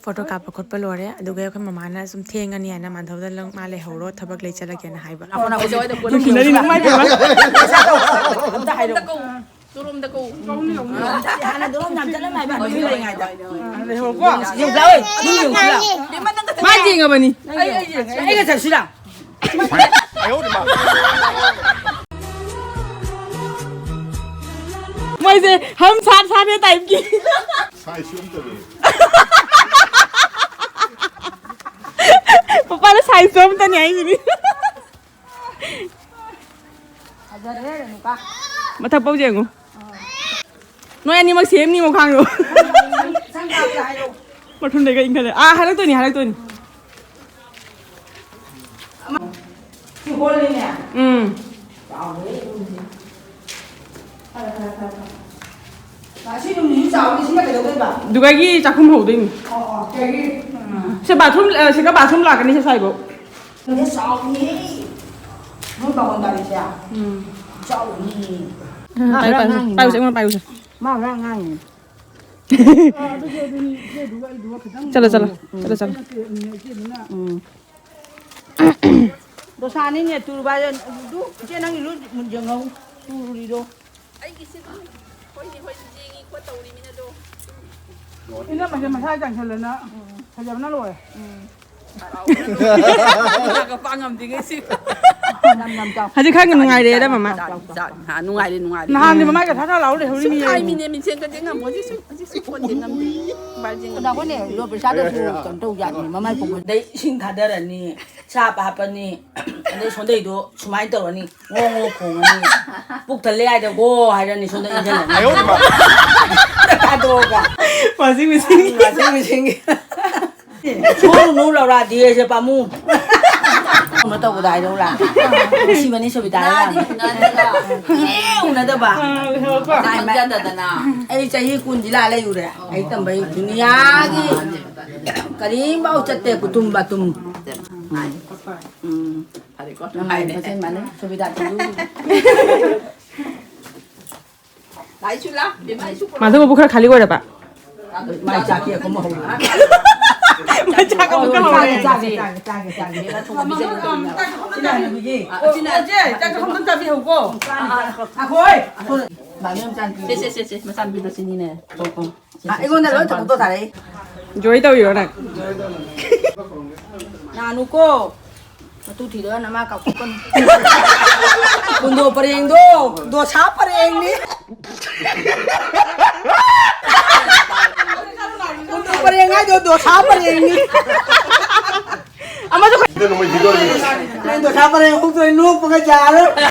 ꯐꯣꯇꯣ ꯀꯥꯞꯄ ꯈꯣꯠꯄ ꯂꯣꯏꯔꯦ, ꯑꯗꯨꯒ ꯑꯩꯈꯣꯏ ꯃꯃꯥꯅ ꯁꯨꯝ ꯊꯦꯡꯉꯅꯤ ꯍꯥꯏꯅ ꯃꯥꯟꯗꯧꯗ ꯅꯪ ꯃꯥ ꯂꯩꯍꯧꯔꯣ, ꯊꯕꯛ ꯂꯩ ꯆꯠꯂꯒꯦꯅ ꯍꯥꯏꯕ꯫ ꯅꯨꯡꯁꯤꯅꯔꯤ ꯅꯨꯡꯉꯥꯏꯇꯦꯕ꯫ ꯑꯝꯇ ꯍꯥꯏꯔꯛꯑꯣ꯫ ꯍꯥꯟꯅ ꯗꯣꯔꯣꯝ ꯌꯥꯝ ꯆꯠꯂꯝꯃꯦ ꯍꯥꯏꯕ, ꯑꯗꯨ ꯂꯩꯉꯥꯏꯗ꯫ ꯂꯩꯍꯧꯔꯣꯀꯣ꯫ ꯌꯦꯡꯁꯤ ꯂꯥꯎ, ꯌꯦꯡꯁꯤ ꯂꯥꯎ꯫ ꯃꯥ ꯌꯦꯡꯉꯕꯅꯤ꯫ ꯑꯩ, ꯑꯩ, ꯑꯩꯒ ꯆꯠꯁꯤꯔꯥ? ꯃꯣꯏꯁꯦ ꯍꯝ ꯁꯥꯠ ꯁꯥꯠ ꯍꯦ ꯇꯥꯏꯞꯀꯤ꯫ ꯁꯥꯏꯖꯁꯨ ꯑꯝꯇ ꯂꯩ꯫ ꯄꯄꯥꯅ ꯁꯥꯏꯖꯇꯣ ꯑꯝꯇꯅꯦ ꯍꯥꯏꯁꯤꯅꯤ꯫ ꯐꯖꯔꯦ, ꯔꯦꯅꯨꯀꯥ꯫ ꯃꯊꯛ ꯄꯧ ꯌꯦꯡꯉꯨ꯫ ꯅꯣꯏ ꯑꯅꯤꯃꯛ ꯁꯦꯝꯅꯤ ꯃꯈꯥꯡꯗꯣ꯫ ꯃꯊꯨꯟꯗꯩꯒ ꯏꯟꯈꯠꯂꯦ꯫ ꯑꯥ, ꯍꯥꯏꯔꯛꯇꯣꯏꯅꯤ, ꯍꯥꯏꯔꯛꯇꯣꯏꯅꯤ꯫ ꯁꯤ ꯍꯣꯜꯂꯤꯅꯦ꯫ ꯎꯝ꯫ ꯆꯥꯎꯔꯦ ꯌꯨꯝꯁꯦ꯫ ꯐꯔꯦ, ꯐꯔꯦ, ꯐꯔꯦ, ꯐꯔꯦ꯫ ꯑꯁꯤ ꯌꯨꯝꯁꯤꯁꯨ ꯆꯥꯎꯔꯦ, ꯁꯤꯅ ꯀꯩꯗꯧꯗꯣꯏꯕ? ꯑꯗꯨꯒꯒꯤ ꯆꯥꯛꯈꯨꯝ ꯍꯧꯗꯣꯏꯅꯤ꯫ ꯑꯣ, ꯑꯣ, ꯀꯩꯒꯤ? ꯁꯦ ꯕꯥꯊꯔꯨꯝ, ꯑ, ꯁꯤꯒ ꯕꯥꯊꯔꯨꯝ ꯂꯥꯛꯀꯅꯤ ꯁꯦ ꯁ꯭ꯋꯥꯏꯕꯧ꯫ ꯌꯨꯝꯁꯦ ꯆꯥꯎꯔꯤꯍꯦ꯫ ꯅꯣꯏ ꯕꯥꯃꯣꯟ ꯕꯥꯔꯤꯁꯦ? ꯎꯝ꯫ ꯆꯥꯎꯔꯤꯍꯦ꯫ ꯃꯥ ꯄꯥꯏꯌꯨ, ꯈꯔ ꯄꯥꯏꯌꯨ, ꯉꯥꯡꯉꯤꯅ꯫ ꯄꯥꯏꯌꯨꯁꯦ, ꯑꯩꯉꯣꯟꯗ ꯄꯥꯏꯌꯨꯁꯦ꯫ ꯃꯥ ꯈꯔ ꯉꯥꯡꯉꯤꯅ꯫ ꯆꯠꯂꯣ, ꯆꯠꯂꯣ, ꯆꯠꯂꯣ, ꯆꯠꯂꯣ꯫ ꯎꯝ꯫ ꯗꯣꯁꯥꯅꯤꯅꯦ, ꯇꯨꯔꯨꯕ ꯑꯗꯨ, ꯏꯆꯦ ꯅꯪꯒꯤꯁꯨ ꯌꯦꯡꯍꯧ, ꯇꯨꯔꯤꯗꯣ꯫ ꯑꯩꯒꯤꯁꯤ ꯑꯗꯨꯝ ꯍꯣꯏꯅꯤ ꯍꯣꯏꯅꯤ ꯌꯦꯡꯉꯤ ꯈꯣꯠ ꯇꯧꯔꯤꯃꯤꯅ ꯑꯗꯣ꯫ ꯏꯅꯝꯃꯁꯦ ꯃꯁꯥ ꯆꯪꯁꯤꯜꯂꯅ ꯐꯖꯕꯅ ꯂꯣꯏꯔꯦ꯫ ꯍꯔꯥꯎꯕꯅ ꯂꯣꯏꯔꯦ꯫ ꯄꯥ ꯉꯝꯗ꯭ꯔꯤꯉꯩꯁꯤ꯫ ꯅꯝ ꯅꯝ ꯆꯥꯎ꯫ ꯍꯧꯖꯤꯛ ꯈꯔ ꯅꯨꯡꯉꯥꯏꯔꯦꯗ, ꯃꯃꯥ꯫ ꯆꯥꯎ, ꯆꯥꯎ꯫ ꯅꯍꯥꯟ ꯅꯨꯡꯉꯥꯏꯔꯦ, ꯅꯨꯡꯉꯥꯏꯔꯦ꯫ ꯅꯍꯥꯟꯗꯤ ꯃꯃꯥꯏꯒ ꯊꯥ ꯊꯥ ꯂꯥꯎ ꯂꯩꯍꯧꯔꯤꯃꯤ꯫ ꯁꯨꯝ ꯍꯥꯏꯃꯤꯅꯦ, ꯃꯤꯡꯁꯦꯟꯒꯁꯦ ꯉꯝꯃꯣ, ꯍꯧꯖꯤꯛꯁꯨ, ꯍꯧꯖꯤꯛꯁꯨ ꯐꯣꯟꯁꯦ ꯉꯝꯗꯦ꯫ ꯃꯣꯕꯥꯏꯜꯁꯦ ꯉꯝꯗꯦ꯫ ꯑꯩꯈꯣꯏꯅꯦ, ꯂꯣ ꯄꯩꯁꯥꯗꯁꯨ ꯀꯩꯅꯣ ꯇꯧ ꯌꯥꯗꯦ, ꯃꯃꯥꯏ ꯀꯣꯟꯕ꯫ ꯑꯗꯩ ꯏꯁꯤꯡ ꯊꯥꯗꯔꯅꯤ, ꯁꯥꯞ ꯍꯥꯞꯄꯅꯤ, ꯑꯗꯩ ꯁꯣꯟꯗꯩꯗꯣ ꯁꯨꯃꯥꯏꯅ ꯇꯧꯔꯅꯤ, ꯉꯣ ꯉꯣ ꯈꯣꯡꯉꯅꯤ, ꯄꯨꯛ ꯊꯜꯂꯦ ꯍꯥꯏꯗ ꯒꯣ ꯍꯥꯏꯔꯅꯤ, ꯁꯣꯝꯗ ꯏꯟꯁꯤꯜꯂꯅꯤ꯫ ꯑꯌꯣ ꯏꯃꯥ꯫ ꯊꯥꯗꯣꯛꯑꯒ꯫ ꯋꯥꯁꯤꯡ ꯃꯦꯆꯤꯟꯒꯤ꯫ ꯋꯥꯁꯤꯡ ꯃꯦꯆꯤꯟꯒꯤ꯫ ꯁꯣꯔꯨꯅꯨ ꯂꯧꯔꯥꯗꯤ ꯑꯩꯁꯦ ꯄꯥꯝꯃꯨ꯫ ꯀꯩꯅꯣ ꯇꯧꯕꯗ ꯍꯥꯏꯗꯧꯔꯥ? ꯅꯨꯡꯁꯤꯕꯅꯤ ꯁꯣꯕꯤꯇꯥ ꯍꯥꯏꯔ꯫ ꯅꯥꯗꯤ ꯎꯅꯗꯕ꯫ ꯑꯦ, ꯎꯅꯗꯕ꯫ ꯑꯥ, ꯂꯩꯍꯧꯔꯕ? ꯇꯥꯏꯝ ꯆꯥꯟꯅꯗꯅ꯫ ꯑꯩ ꯆꯍꯤ ꯀꯨꯟꯗꯤ ꯂꯥ ꯂꯩꯔꯨꯔꯦ꯫ ꯑꯩ ꯇꯝꯕꯩ ꯗꯨꯅꯤꯌꯥꯒꯤ ꯀꯔꯤꯝꯐꯥꯎ ꯆꯠꯇꯦ, ꯀꯨꯇꯨꯝ ꯕꯥꯇꯨꯝ꯫ ꯎꯝ꯫ ꯐꯔꯦꯀꯣ꯫ ꯅꯨꯡꯉꯥꯏꯔꯦ꯫ ꯃꯁꯦꯟ ꯃꯥꯟꯅꯩ, ꯁꯨꯕꯤꯗꯥ ꯇꯤꯂꯨ꯫ ꯂꯥꯏꯁꯨ ꯂꯥ, ꯕꯦꯝꯃ ꯑꯩꯁꯨ ꯄꯨꯔꯛꯑꯣ꯫ ꯃꯥꯗꯨ ꯃꯕꯨꯛ ꯈꯔ ꯈꯥꯂꯤ ꯑꯣꯏꯔꯕ? ꯃꯥꯏ ꯆꯥꯛ ꯀꯦꯛ ꯑꯃ ꯍꯧꯔꯦ꯫ ꯃꯥꯏ ꯆꯥꯛ ꯑꯃꯨꯛꯀ ꯍꯧꯔꯦ꯫ ꯆꯥꯒꯦ, ꯆꯥꯒꯦ, ꯆꯥꯒꯦ, ꯆꯥꯒꯦ, ꯆꯥꯒꯦ꯫ ꯕꯦꯝꯃ ꯊꯣꯡꯕ ꯄꯤꯖꯒꯦ ꯇꯧꯔꯤꯅꯦ꯫ ꯆꯥꯛ ꯈꯣꯝꯗ ꯆꯥꯕꯤꯍꯧꯀꯣ꯫ ꯑ, ꯑꯁꯤꯅ ꯑꯣ, ꯆꯦ, ꯆꯥꯛ ꯈꯣꯝꯗ ꯆꯥꯕꯤꯍꯧꯀꯣ꯫ ꯑ, ꯑ, ꯑ꯫ ꯉꯥꯏꯈꯣ, ꯍꯣꯏ꯫ ꯃꯥꯃꯤ ꯃꯆꯥꯅꯨꯄꯤ꯫ ꯁꯦ, ꯁꯦ, ꯁꯦ, ꯁꯦ, ꯃꯆꯥꯅꯨꯄꯤꯗꯣ ꯁꯤꯅꯤꯅꯦ꯫ ꯑꯣ, ꯑꯣ꯫ ꯑ, ꯑꯩꯉꯣꯟꯗ ꯂꯣꯏ ꯊꯝꯃꯣ ꯇꯣ ꯇꯥꯔꯦ꯫ ꯖꯣꯏ ꯇꯧꯔꯤꯔꯣ ꯅꯪ? ꯅꯥꯅꯨꯀꯣ꯫ ꯃꯇꯨ ꯊꯤꯔꯒ ꯅꯃꯥ ꯀꯥꯎꯊꯣꯛꯀꯅꯨ꯫ ꯀꯨꯟꯗꯣ ꯄꯔꯦꯡꯗꯣ, ꯗꯣꯁꯥ ꯄꯔꯦꯡꯅꯤ꯫ ꯀꯨꯟꯗꯣ ꯄꯔꯦꯡ ꯍꯥꯏꯗꯣ ꯗꯣꯁꯥ ꯄꯔꯦꯡꯅꯤ꯫ ꯑꯃꯁꯨ ꯅꯪ ꯗꯣꯁꯥ ꯄꯔꯦꯡ ꯍꯨꯛꯇꯣꯏ ꯅꯣꯛꯄꯒ ꯌꯥꯔꯣꯏ꯫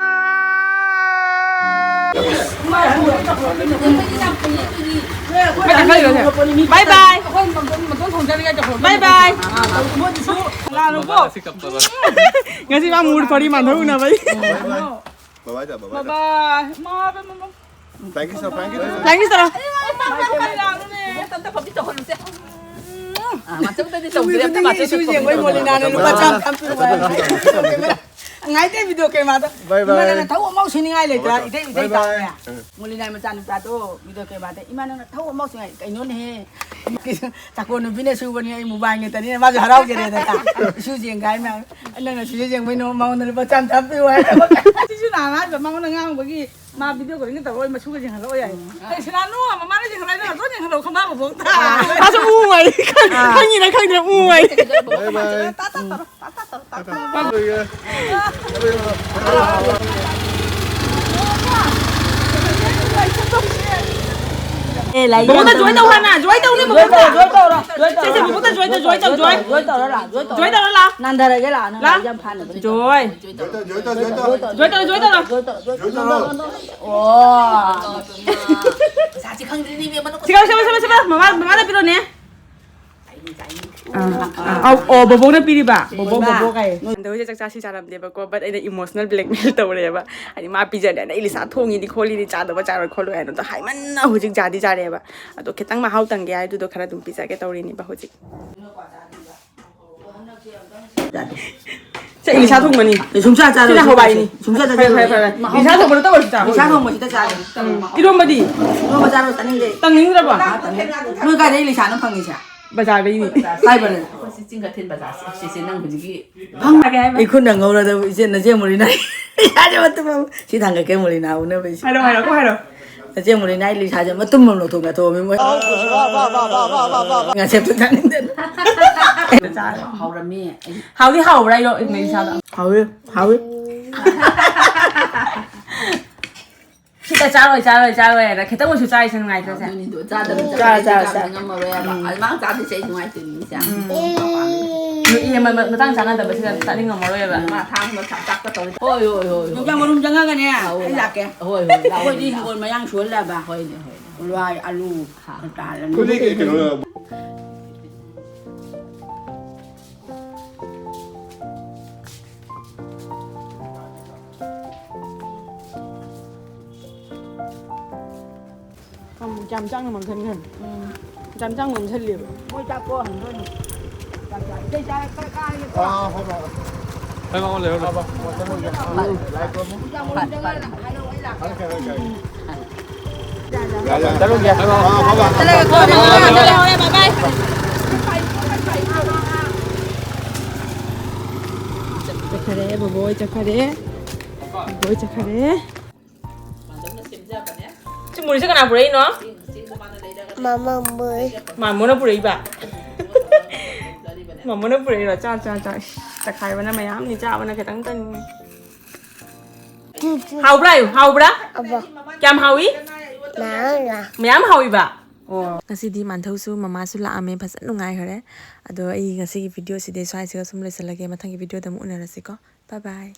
ꯕꯥꯏ ꯕꯥꯏ꯫ ꯕꯥꯏ ꯕꯥꯏ꯫ ꯂꯥꯛꯑꯅꯨꯀꯣ꯫ ꯉꯁꯤ ꯃꯥ ꯃꯨꯔ ꯐꯔꯤ ꯃꯥꯟꯊꯣꯛ ꯎꯅꯕꯩ꯫ ꯕꯥꯏ ꯕꯥꯏ ꯇꯧ, ꯕꯥꯏ ꯕꯥꯏ ꯇꯧ꯫ ꯕꯥꯏ ꯕꯥꯏ꯫ ꯃꯥ ꯐ꯭ꯔꯦꯡꯀꯤꯁ ꯇꯧ, ꯐ꯭ꯔꯦꯡꯀꯤꯁ ꯇꯧ꯫ ꯐ꯭ꯔꯦꯡꯀꯤꯁ ꯇꯧꯔꯣ꯫ ꯑꯝꯇ ꯐꯝꯕꯤ ꯇꯧꯍꯜꯂꯨꯁꯦ꯫ ꯑꯥ, ꯃꯆꯧꯗꯗꯤ ꯇꯧꯗ꯭ꯔꯦ, ꯑꯝꯇ ꯃꯆꯧꯗ ꯏꯁꯨ ꯌꯦꯡꯕꯩ ꯇꯧꯍꯜꯂꯨꯁꯦ꯫ ꯃꯣꯂꯤꯅꯥꯅ ꯂꯨꯄꯥ ꯆꯥꯝ ꯆꯥꯝ ꯄꯤꯔꯛꯑꯣ ꯍꯥꯏꯕ꯫ ꯉꯥꯏꯇꯦ ꯚꯤꯗꯤꯑꯣ ꯀꯦꯃꯥꯗ꯫ ꯕꯥꯏ ꯕꯥꯏ꯫ ꯏꯃꯥꯅ ꯊꯕꯛ ꯑꯃꯐꯥꯎ ꯁꯨꯅꯤꯡꯉꯥꯏ ꯂꯩꯇ꯭ꯔꯥ? ꯕꯥꯏ ꯕꯥꯏ꯫ ꯏꯇꯩ, ꯏꯇꯩ ꯕꯥꯏ ꯕꯥꯏ꯫ ꯇꯥꯕꯅꯦ꯫ ꯃꯣꯂꯤꯅꯥ ꯃꯆꯥꯅꯨꯄꯥꯗꯣ ꯚꯤꯗꯤꯑꯣ ꯀꯦꯃꯥꯗ, "ꯏꯃꯥ, ꯅꯪꯅ ꯊꯕꯛ ꯑꯃꯐꯥꯎ ꯁꯨꯅꯤꯡꯉꯥꯏ ꯀꯩꯅꯣꯅꯦꯍꯦ?" ꯆꯥꯀꯣꯟ ꯅꯨꯄꯤꯅ ꯁꯨꯕꯅꯤ, ꯑꯩ ꯃꯨꯕꯥꯏ ꯉꯥꯛꯇꯅꯤꯅ ꯃꯥꯁꯨ ꯍꯔꯥꯎꯖꯔꯦꯗꯅ꯫ ꯏꯁꯨ ꯌꯦꯡꯒꯥꯏ ꯃꯌꯥꯝ, "ꯅꯪꯅ ꯁꯨꯁꯦ ꯌꯦꯡꯕꯩ ꯅꯣ-, ꯃꯉꯣꯟꯗ ꯂꯨꯄꯥ ꯆꯥꯝ ꯆꯥꯝ ꯄꯤꯌꯨ" ꯍꯥꯏꯔꯒ꯫ ꯁꯤꯁꯨ ꯅꯍꯥꯟ ꯍꯥꯏꯕ ꯃꯉꯣꯟꯗ ꯉꯥꯡꯕꯒꯤ ꯃꯥ ꯚꯤꯗꯤꯑꯣ ꯀꯣꯂꯤꯡꯒ ꯇꯧꯔꯣꯏ, ꯃꯁꯨꯒ ꯌꯦꯡꯍꯜꯂꯛꯑꯣ ꯌꯥꯏ꯫ ꯎꯝ꯫ ꯑꯩ ꯁꯤꯅꯥꯅꯨ ꯃꯃꯥꯅ ꯌꯦꯡꯍꯜꯂꯣ, ꯑꯩꯅ ꯅꯇꯣꯟ ꯌꯦꯡꯍꯜꯂꯣ, ꯈꯪꯕ ꯃꯕꯣꯛꯇ꯫ ꯃꯥꯁꯨ ꯎ ꯍꯥꯏ꯫ ꯑꯥ꯫ ꯈꯪꯉꯤꯔꯥ ꯈꯪꯗ꯭ꯔꯥ ꯎ ꯍꯥꯏ꯫ ꯕꯥꯏ ꯕꯥꯏ꯫ ꯇꯥ, ꯇꯥ, ꯇꯥ, ꯇꯥ, ꯇꯥ, ꯇꯥ꯫ ꯂꯣꯏꯔꯦ꯫ ꯑꯦ, ꯂꯥꯏ ꯃꯕꯣꯛꯇ ꯌꯥꯝ ꯖꯣꯏ ꯇꯧ ꯍꯥꯏꯅ, ꯖꯣꯏ ꯇꯧꯅꯦ ꯖꯣꯏ ꯃꯕꯣꯛꯇ꯫ ꯇꯧꯔꯣ, ꯖꯣꯏ ꯇꯧꯔꯣ, ꯖꯣꯏ ꯇꯧꯔꯣ꯫ ꯁꯦ, ꯁꯦ, ꯃꯕꯣꯛꯇ ꯖꯣꯏ ꯇꯧ, ꯖꯣꯏ ꯇꯧ, ꯖꯣꯏ꯫ ꯖꯣꯏ ꯇꯧꯔꯣ, ꯂꯥ, ꯖꯣꯏ ꯇꯧꯔꯣ꯫ ꯖꯣꯏ ꯇꯧꯔꯣ, ꯂꯥ꯫ ꯅꯥꯟꯊꯔꯒꯦ, ꯂꯥ, ꯅꯪ ꯂꯥ꯫ ꯂꯥꯏ ꯌꯥꯝ ꯐꯥꯅꯕꯅꯤ꯫ ꯖꯣꯏ꯫ ꯖꯣꯏ ꯇꯧ, ꯖꯣꯏ ꯇꯧ, ꯖꯣꯏ ꯇꯧ꯫ ꯖꯣꯏ ꯇꯧꯔꯣ, ꯖꯣꯏ ꯇꯧꯔꯣ꯫ ꯖꯣꯏ ꯇꯧꯔꯣ꯫ ꯑꯣ꯫ ꯄꯩꯁꯥꯁꯦ ꯈꯪꯗ꯭ꯔꯤꯅꯦ, ꯏꯕꯦꯝꯃ, ꯅꯪ ꯁꯤꯒꯥꯎ, ꯁꯤꯒꯥꯎ, ꯁꯤꯒꯥꯎ, ꯁꯤꯒꯥꯎ꯫ ꯃꯃꯥ, ꯃꯃꯥꯗ ꯄꯤꯔꯣꯅꯦ꯫ ꯑꯥ, ꯑꯥ꯫ ꯑꯧ, ꯑꯣ, ꯕꯣꯕꯣꯛꯅ ꯄꯤꯔꯤꯕ? ꯕꯣꯕꯣꯛ, ꯏꯃꯥ꯫ ꯕꯣꯕꯣꯛ ꯍꯥꯏꯌꯦ꯫ ꯑꯗꯣ ꯍꯧꯖꯤꯛ ꯆꯥꯛ ꯆꯥꯁꯤ ꯆꯥꯔꯝꯗꯦꯕꯀꯣ, but ꯑꯩꯅ emotional blackmail ꯇꯧꯔꯦꯕ꯫ ꯍꯥꯏꯗꯤ ꯃꯥ ꯄꯤꯖꯗꯦꯅ ꯑꯩ ꯂꯤꯁꯥ ꯊꯣꯡꯉꯤꯅꯤ ꯈꯣꯠꯂꯤꯅꯤ, ꯆꯥꯗꯕ ꯆꯥꯔꯣꯏ ꯈꯣꯠꯂꯣꯏ ꯍꯥꯏꯅ ꯑꯗꯣ ꯍꯥꯏꯃꯟꯅ ꯍꯧꯖꯤꯛ ꯖꯥꯗꯤ ꯖꯥꯔꯦꯕ꯫ ꯑꯗꯣ ꯈꯤꯇꯪ ꯃꯍꯥꯎ ꯇꯪꯒꯦ ꯍꯥꯏꯗꯨꯗꯣ ꯈꯔ ꯑꯗꯨꯝ ꯄꯤꯖꯒꯦ ꯇꯧꯔꯤꯅꯤꯕ ꯍꯧꯖꯤꯛ꯫ ꯁꯦ, ꯏꯂꯤꯁꯥ ꯊꯣꯡꯕꯅꯤ꯫ ꯑꯦ, ꯁꯨꯡꯆꯥ ꯆꯥꯔꯣꯏ, ꯁꯤꯅ ꯁꯨꯡꯆꯥ ꯍꯋꯥꯏꯅꯤ꯫ ꯆꯥꯔꯣꯏ, ꯁꯨꯡꯆꯥ ꯐꯔꯦ, ꯐꯔꯦ, ꯆꯥꯔꯣꯏ꯫ ꯐꯔꯦ꯫ ꯏꯂꯤꯁꯥ ꯊꯣꯡꯕꯗꯣ ꯇꯧꯔꯁꯤ ꯆꯥꯔꯣꯏ꯫ ꯏꯂꯤꯁꯥ ꯊꯣꯡꯕꯁꯤꯗ ꯆꯥꯒꯦ꯫ ꯎꯝ꯫ ꯏꯔꯣꯝꯕꯗꯤ? ꯏꯔꯣꯝꯕ ꯆꯥꯔꯣꯏ, ꯆꯥꯅꯤꯡꯗꯦ꯫ ꯇꯪꯅꯤꯡꯗ꯭ꯔꯕꯣ? ꯅꯣꯏ ꯀꯥꯏꯗꯩ ꯏꯂꯤꯁꯥꯅꯣ ꯐꯪꯉꯤꯁꯦ? ꯕꯖꯥꯔꯗꯩꯅꯤ꯫ ꯀꯥꯏ ꯕꯖꯥꯔ? ꯑꯩꯈꯣꯏ ꯁꯤ ꯆꯤꯡꯒꯊꯦꯜ ꯕꯖꯥꯔꯁꯦ꯫ ꯁꯤꯁꯦ ꯅꯪ ꯍꯧꯖꯤꯛꯀꯤ ꯐꯪꯉꯒꯦ ꯍꯥꯏꯕ꯫ ꯑꯩ ꯈꯨꯠꯅ ꯉꯧꯔꯗꯕ ꯏꯆꯦ, ꯅꯆꯦ ꯃꯨꯔꯤꯅ ꯏꯁꯥꯁꯦ ꯃꯇꯨꯝ ꯑꯃ꯫ ꯁꯤ ꯊꯥꯡꯒꯠꯀꯦ, ꯃꯨꯔꯤꯅ ꯎꯅꯕ ꯏꯆꯦ꯫ ꯍꯥꯏꯔꯣ, ꯍꯥꯏꯔꯣ, ꯀꯣꯛ ꯍꯥꯏꯔꯣ꯫ ꯅꯆꯦ ꯃꯨꯔꯤꯅ ꯑꯩ ꯂꯤꯁꯥꯁꯦ ꯃꯇꯨꯝ ꯑꯃ ꯂꯧꯊꯣꯛ ꯂꯧꯊꯣꯛꯑꯝꯃꯤ ꯃꯣꯏ꯫ ꯉꯁꯦꯞꯇꯣ ꯆꯥꯅꯤꯡꯗꯦꯅ꯫ ꯍꯥꯎꯔꯝꯃꯤ꯫ ꯍꯥꯎꯗꯤ ꯍꯥꯎꯕ꯭ꯔꯥ ꯑꯩ ꯂꯤꯁꯥꯗꯣ? ꯍꯥꯎꯋꯤ, ꯍꯥꯎꯋꯤ꯫ ꯁꯤ ꯆꯥꯔꯣꯏ, ꯆꯥꯔꯣꯏ, ꯆꯥꯔꯣꯏ ꯍꯥꯏꯅ ꯈꯤꯇꯪ ꯑꯣꯏꯁꯨ ꯆꯥꯏꯁꯦ ꯅꯨꯡꯉꯥꯏꯇ꯭ꯔꯁꯦ꯫ ꯑꯗꯨꯅꯤꯗꯣ ꯆꯥꯗꯕ ꯆꯥ, ꯆꯥ, ꯆꯥꯕꯗꯤ ꯆꯥ꯫ ꯉꯝꯃꯔꯣꯏ ꯍꯥꯏꯕ꯫ ꯎꯝ꯫ ꯑꯗꯨꯃꯥꯏꯅ ꯆꯥꯗꯣꯏꯁꯦ ꯑꯩ ꯅꯨꯡꯉꯥꯏꯇꯦ ꯅꯤꯡꯁꯦ꯫ ꯎꯝ꯫ ꯃꯇꯥꯡ ꯆꯥꯅꯗꯕꯁꯤꯗ ꯆꯥꯅꯤꯡꯉꯝꯃꯔꯣꯏꯕ꯫ ꯃꯥ ꯊꯥꯡꯅ ꯆꯥꯛ ꯆꯥꯛꯄ ꯇꯧꯔꯤ꯫ ꯍꯣꯏ, ꯍꯣꯏ, ꯍꯣꯏ, ꯍꯣꯏ꯫ ꯌꯣꯡꯆꯥꯛ ꯃꯔꯨꯝ ꯆꯪꯉꯒꯅꯦ, ꯑꯧ, ꯑꯩ ꯂꯥꯛꯀꯦ꯫ ꯍꯣꯏ, ꯍꯣꯏ, ꯂꯥꯛꯑꯣ, ꯑꯩꯈꯣꯏꯗꯤ ꯂꯥꯛꯑꯣ꯫ ꯍꯤꯡꯒꯣꯜ ꯃꯌꯥꯡ ꯁꯨꯍꯜꯂꯕ꯫ ꯍꯣꯏꯅꯦ, ꯍꯣꯏꯅꯦ꯫ ꯍꯋꯥꯏ, ꯑꯂꯨ ꯇꯥꯜꯂꯅꯤ꯫ ꯍꯧꯖꯤꯛꯀꯤ ꯀꯩꯅꯣ ꯌꯥꯝ ꯆꯥꯡꯅ ꯃꯥꯡꯁꯟꯈ꯭ꯔꯦ꯫ ꯎꯝ꯫ ꯌꯥꯝ ꯆꯥꯡꯅ ꯃꯥꯡꯁꯜꯂꯦꯕ꯫ ꯃꯣꯏ ꯆꯥꯛ ꯇꯣꯛꯑ ꯍꯟꯗꯣꯏꯅꯤ꯫ ꯆꯥꯛ ꯆꯥ-, ꯏꯇꯩ ꯆꯥ-, ꯆꯥꯛ ꯆꯥꯔꯒꯦꯀꯣ꯫ ꯑꯥ, ꯍꯣꯏ, ꯍꯣꯏ, ꯍꯣꯏ꯫ ꯍꯣꯏ, ꯃꯉꯣꯟ ꯂꯩꯍꯧꯔꯣ꯫ ꯂꯥꯏ ꯈꯨꯔꯨꯝꯃꯨ꯫ ꯌꯣꯡꯆꯥꯛ ꯃꯔꯨꯝ ꯆꯪꯉꯒ ꯍꯥꯏꯔꯛꯑꯣ, ꯑꯩ ꯂꯥꯛꯀꯦ꯫ ꯍꯜꯂꯛꯀꯦ, ꯍꯜꯂꯛꯀꯦ꯫ ꯆꯠꯂꯨꯒꯦ꯫ ꯍꯣꯏ, ꯍꯣꯏ, ꯍꯣꯏ꯫ ꯆꯠꯂꯒꯦꯀꯣ, ꯆꯠꯂꯒꯦ, ꯆꯠꯂꯒꯦ, ꯕꯥꯏ, ꯕꯥꯏ꯫ ꯆꯠꯈꯔꯦ, ꯕꯣꯕꯣꯏ ꯆꯠꯈꯔꯦ꯫ ꯕꯣꯕꯣꯏ ꯆꯠꯈꯔꯦ꯫ ꯁꯤ ꯃꯨꯔꯤꯁꯦ ꯀꯅꯥ ꯄꯨꯔꯛꯏꯅꯣ? ꯃꯃꯥ ꯃꯨꯔꯤ꯫ ꯃꯥꯃꯣꯅ ꯄꯨꯔꯛꯏꯕ? ꯃꯥꯃꯣꯅ ꯄꯨꯔꯛꯏꯔꯣ? ꯆꯥ, ꯆꯥ, ꯆꯥ꯫ ꯏꯁ, ꯆꯈꯥꯏꯕꯅ ꯃꯌꯥꯝꯅꯤ, ꯆꯥꯕꯅ ꯈꯤꯇꯪꯇꯅꯤ꯫ ꯍꯥꯎꯕ꯭ꯔꯥ ꯍꯥꯏꯌꯨ, ꯍꯥꯎꯕ꯭ꯔꯥ? ꯑꯕ꯫ ꯀꯌꯥꯝ ꯍꯥꯎꯏ? ꯃꯌꯥꯝ ꯍꯥꯎꯏ꯫ ꯃꯌꯥꯝ ꯍꯥꯎꯏꯕ? ꯑꯣ꯫ ꯉꯁꯤꯗꯤ ꯃꯥꯟꯊꯧꯁꯨ ꯃꯃꯥꯁꯨ ꯂꯥꯛꯑꯝꯃꯦ, ꯐꯖꯅ ꯅꯨꯡꯉꯥꯏꯈ꯭ꯔꯦ꯫ ꯑꯗꯣ ꯑꯩ ꯉꯁꯤꯒꯤ ꯚꯤꯗꯤꯑꯣꯁꯤꯗꯤ ꯁ꯭ꯋꯥꯏꯁꯤꯒ ꯁꯨꯝ ꯂꯣꯏꯁꯤꯜꯂꯒꯦ꯫ ꯃꯊꯪꯒꯤ ꯚꯤꯗꯤꯑꯣꯗ ꯑꯃꯨꯛ ꯎꯅꯔꯁꯤꯀꯣ꯫ Bye bye꯫